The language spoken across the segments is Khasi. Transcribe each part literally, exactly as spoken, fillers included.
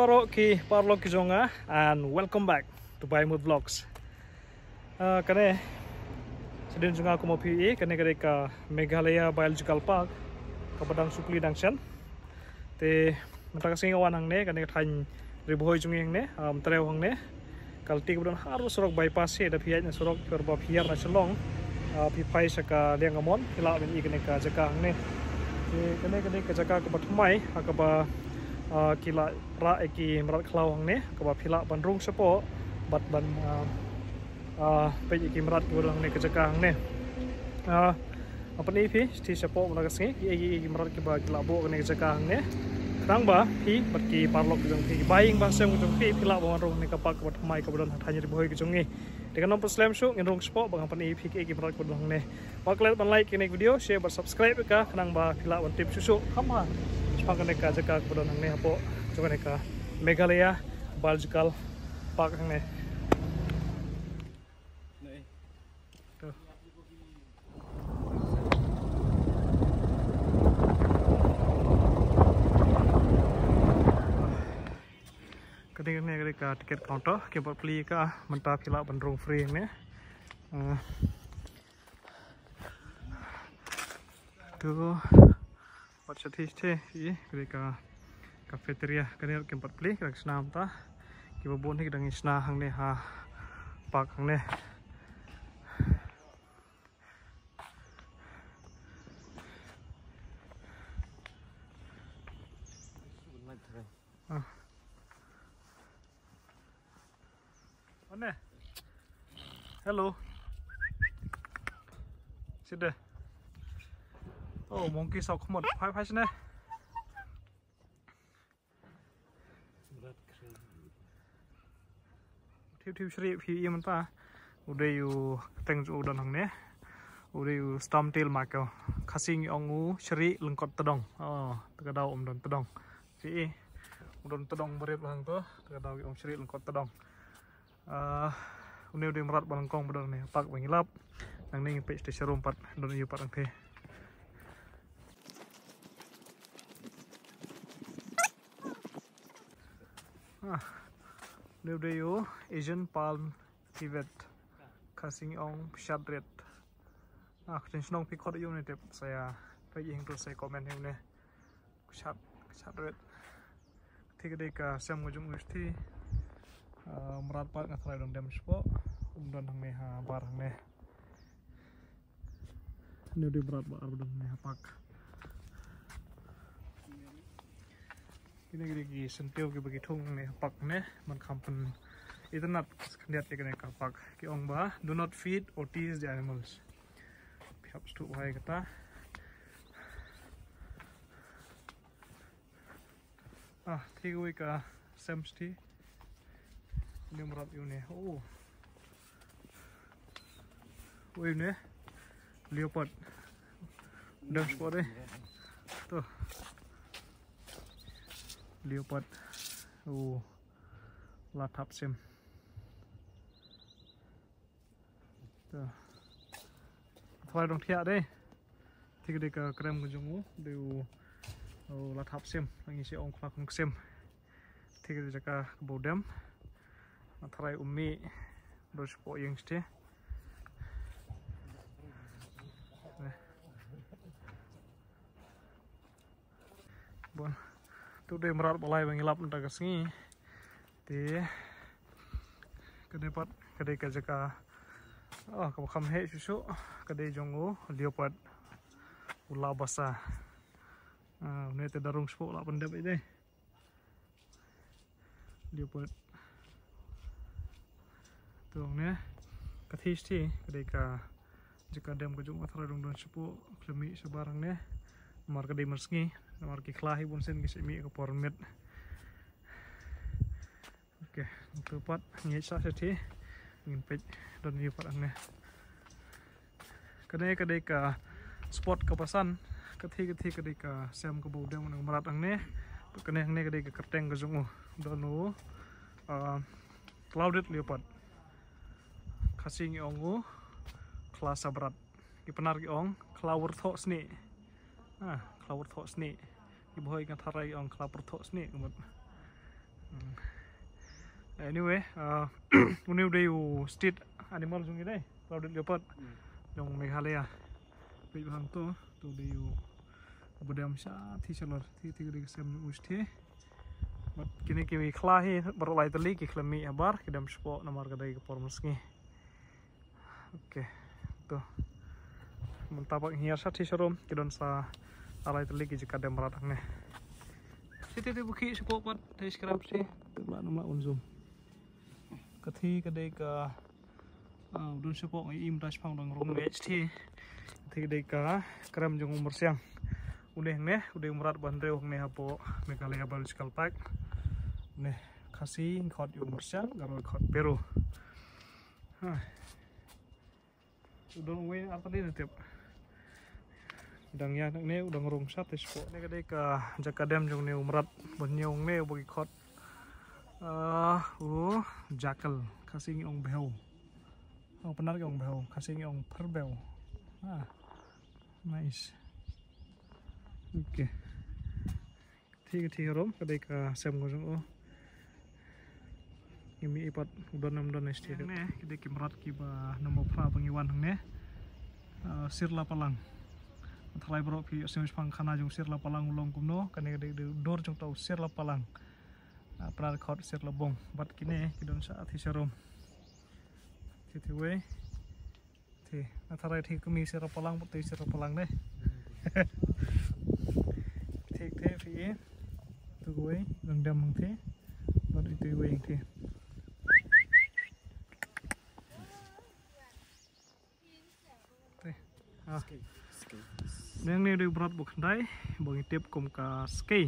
Paralok ki paralok ki jong nga, and welcome back to Bai Mut Vlogs. Ah, kane, shadien jong nga kumba phi ïohi, kane ka dei ka Meghalaya Biological Park, kaba dang shu plie dang shen. Te mynta ka sngi nga wan hangne, kane ka thaiñ Ri Bhoi jong ngi hangne, um, trew hangne. Ka lynti kaba don ha surok bypass hi, da phi ïaid na surok, phi ïar ba phi ïar na Shillong, ah, phi phai sha ka liang ka mon, phi lah ban ïohi kane ka jaka hangne. Te kane, kane ka jaka kaba thymmai, ha kaba, ah, ki la rah ïa ki mrad khlaw hangne, kaba phi lah ban rung shapoh, bad ban, ah, ah, peit ïa ki mrad kiba don hangne ka jaka hangne. Ah, Hap pyni phi, sha shapoh mynta ka sngi, kiei kiei ki mrad kiba ki la buh kane ka jaka hangne. Khnang ba phi bad ki paralok ki jong phi, ki bahaïing bahasem ki jong phi, phi lah ban wan rung kane ka park kaba thymmai kaba don ha thaiñ Ri Bhoi ki jong ngi. Te kan ym pat slem shuh, ngin rung shapoh ba ngan pyni phi kiei ki mrad kiba don hangne. Wat klet ban like kane ka video, share bad subscribe ïa ka, khnang ba phi lah ban tip shuh shuh kham bha shaphang kane ka jaka kaba don hangne hapoh jong kane ka Meghalaya Biological Park hangne. To. Ka dei kane, ka dei ka ticket counter, kim pat plie ïa ka, mynta phi lah ban rung free ne. Eh. To. Pat sha thiah thiah, ïa, ka dei ka cafeteria, kane ruh kim pat plie, ka dang shna mynta. Kiba bun hi ka dang shna hangne ha park hangne. Ah. Anne. Hello. Sit there. Oh, monkey sok khmut. Phai, phai shane. Thiu thiu shri phi ïa mynta. U dei u kyrteng jong u don hangne. U dei u stump tail macaw. Khasi ngi ong u shri lyngkot tdong. Oh, te ka daw um don tdong. Phi i, u don tdong barit lang to, te ka daw ki ong shri lyngkot tdong. Ah, une u dei mrad ba nyngkong ba don ne, park ba ngi lap. Nangne ngin peit sha sharum pat, don ïa u pat hangtei. Ah, une u dei u Asian palm civet. Khasi ngi ong pshat rit. Ah, ka shnong phi khot ïa u ne tip sa ïa. Peit ïa hangto sa comment ïa u ne. Kshat, kshat rit. Te ka dei ka sem ka jong u sthi. Ah, mrad pat nga tharai dang dem shapoh. Um don hangne ha bar hangne. Une u dei mrad ba ar ba don hangne ha park. Kine ki dei ki syntiew kiba ki thung hangne ha park ne. Man kham pyn itynnad khyndiat ïa kane ka park. Ki ong ba, do not feed or tease the animals. Phi hap sdang bha ïa kata. Ah, te kawei ka sem sthi. Une mrad ïa une. Oh. Ui une. Leopard. Dem shapoh de. To. Leopard. Oh. La thap sim. To. Tharai dang thiah de. Te ka dei ka krem ka jong u, dei u, u la thap sim, ngi shym ong khla khun sim. Te ka dei jaka kaba u dem. Tharai u mih, dei shapoh ïing shatei. Bon. Tu dei mrad ba lai ba ngi lap mynta ka sngi. Te ka dei pat, ka dei ka jaka, oh, kaba kham heh shuh shuh, ka dei jong u leopard, u la basa. Ah, une te da rung shapoh la pyndep ïa dei. Leopard. To hangne, ka thiah shatei, ka dei ka jaka dem ka jong u, tharai dang don shapoh, khlem mih shabar hangne. Namar ka dei mynsngi, namar ki khla hi bunsien ki shait mih ka por miet. Ok, to pat ngi sa shatei, ngin peit don ïa u pat hangne. Kane ka dei ka spot kaba san, katei katei ka dei ka sem kaba u dem u nang mrad hangne. Kane hangne ka dei ka kyrteng ka jong u, don u, ah, clouded leopard. Khasi ngi ong u khlaw sabrat. Ki Pnar ki ong khlaw wyrthoh snieh. Ah, khlaw wyrthoh snieh. Ki Bhoi nga tharai ki ong khlaw pyrthoh snieh ka mut. Anyway, uh, une u dei u state animal jong ngi dei, clouded leopard. Jong Meghalaya. Peit ba hangto, to dei u ba dem shathie shalor, te te ka dei ka sem jong u shathie. Bad kine ki khla hi baroh lai tylli ki khlem mih habar, ki dem shapoh namar ka dei ka por mynsngi. Okay, to. Mynta pat ngi hiar shathie sharum, ki don sa ar lai tylli ki jaka dem mrad hangne. Te te te buki shapoh pat, te shkram shathie. Te ba nam la un zoom. Ka thie ka dei ka, ah, don shapoh ngi im da shipang dang rung ngi shathie. Te ka dei ka krem jong u myrsiang. Une hangne, u dei u mrad ba hynriew hangne hapoh Meghalaya Biological Park. Une Khasi ngi khot ïa u myrsiang, Garo ngi khot Pero. Ha. U don uwei ar tylli ne tip. Dang ïa ne u dang rung shathie shapoh. Ne ka dei ka jaka dem jong ne u mrad ba hynñiew ne uba ki khot. Ah, u jackal. Khasi ngi ong bhew. Ong Pnar ki ong bhew. Khasi ngi ong pyrbew. Ah. Nice. Okay. Thie ka thie harum, ka dei ka sem ka jong u. Ngi mih pat u don nam don ne shathie. Ne, ka dei ki mrad kiba number phra ba ngi wan hangne. Ah, Sirla Palang. Tharai baroh phi ïohsngew shaphang khana jong Sirla Palang u long kumno, kane ka dei, dei dur jong uta u Sirla Palang. Ah, Pnar khot Sirla Bong. Bad kine, ki don shathie sharum. Thie thie wei. Thie, nga tharai thie kmie Sirla Palang, bad thie Sirla Palang ne. Thie, thie, thie. Tu wei, lang dem hang thie. Bad itu wei hang thie. Thie. Ah. Skei, skei. Neng ne dei u mrad ba khyndai, ba ngi tip kum ka skei.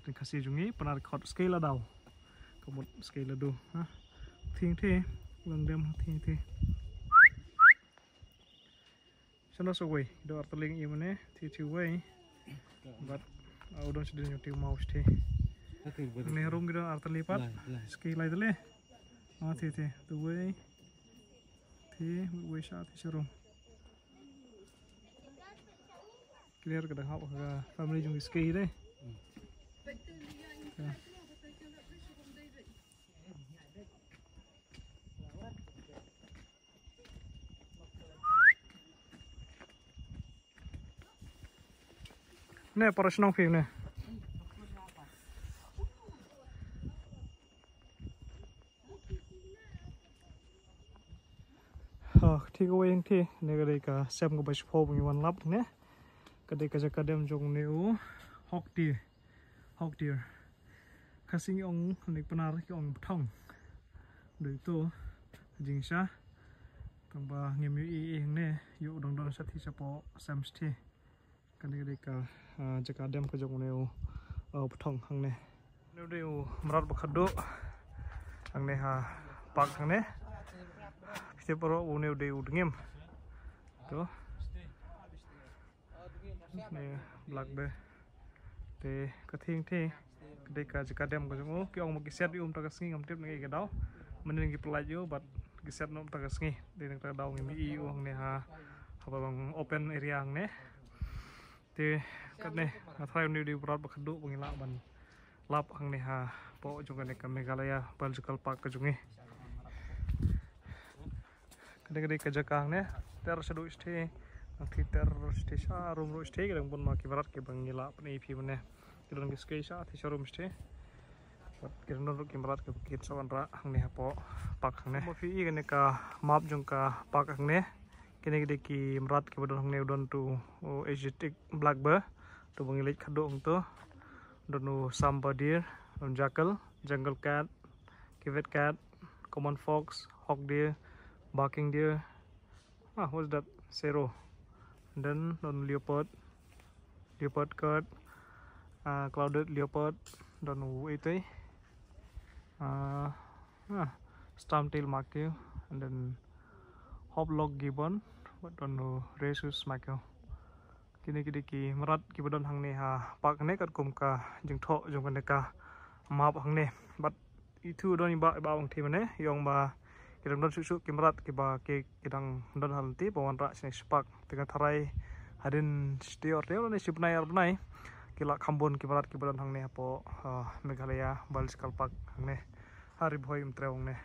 Ka Khasi jong ngi, Pnar khot skei ladaw. Ka mut skei ladu, ha. Thie thie, lang dem thie thie. Shano sa wei, do ar tylli ngi im ne, thie thie wei. Bad, ah, u don shadien jong u maw shathie. Ne rung ki don ar tylli pat. Lai, lai. Skei lai tylli. Ah, thie thie, tu wei. Thie, wei shathie sharum. Clear ka dang hap ka family jong ki skei dei. Hmm. Ya. Ne, para shnong phi ne. Ha, thie kawei hang thie, ne ka dei ka sem kaba shiphew ba ngi wan lap ne. Ka dei ka jaka dem jong ne u hawk deer. Hawk deer. Khasi ngi ong, ne Pnar ki ong bthong. Dei to, jingsha. Tang ba ngim ïohi ïa hangne, ïoh dang don shathie shapoh sem shathie. Kane ka dei ka, ah, jaka dem ka jong une u, ah, bthong hangne. Une u dei u mrad ba khatduh hangne ha park hangne. Phi tip baroh une u dei u dngiem. To. Ne black bear. Te ka thie thie. Ka dei ka jaka dem ka jong u, ki ong ba ki siat ïa u mynta ka sngi, ngam tip na kaei ka daw. Mynnin ki pyllait ïa u bad ki siat noh mynta ka sngi. Dei na kata ka daw ngim ïohi ïa u hangne ha, haba long open area hangne. Te katne nga tharai une u dei u mrad ba khatduh ba ngi lah ban lap hangne hapoh jong kane ka Meghalaya Biological Park ka jong ngi. Kane ka dei ka jaka hangne, ter shaduh shathie, nangthie ter shathie sharum ruh shathie, ki dang bun ma ki mrad kiba ngi lah pyni ïa phi mynne. Ki don ki skei shathie sharum shathie. Bad ki don ruh ki mrad kiba kin sa wanrah hangne hapoh park hangne. Kumba phi i kane ka map jong ka park hangne. Kine ki dei ki mrad kiba don hangne, u don uto u Asiatic black bear. Uto ba ngi leit khatduh hangto. Don u sambar deer, don jackal, jungle cat, civet cat, common fox, hawk deer, barking deer. Ah, what's that? Serow. And then don leopard, leopard cat, ah, clouded leopard, don u itei. Ah, ah, stump tail macaque, and then hoplock gibbon, bad don u rhesus macaque. Kine ki dei ki mrad kiba don hangne ha park hangne katkum ka jingthoh jong kane ka map hangne. Bad itu don i bah, i bah bang thie mynne, i ong ba ki dang don shuh shuh ki mrad kiba ki, ki dang don ha lynti ba wanrah shane sha park. Te nga tharai hadien shi taïew ar taïew lane shi bnai ar bnai Ki la kham bun ki barat ki ba don hangne hapoh, uh, Meghalaya Biological Park hangne. Ha Ri Bhoi Umtrew hangne.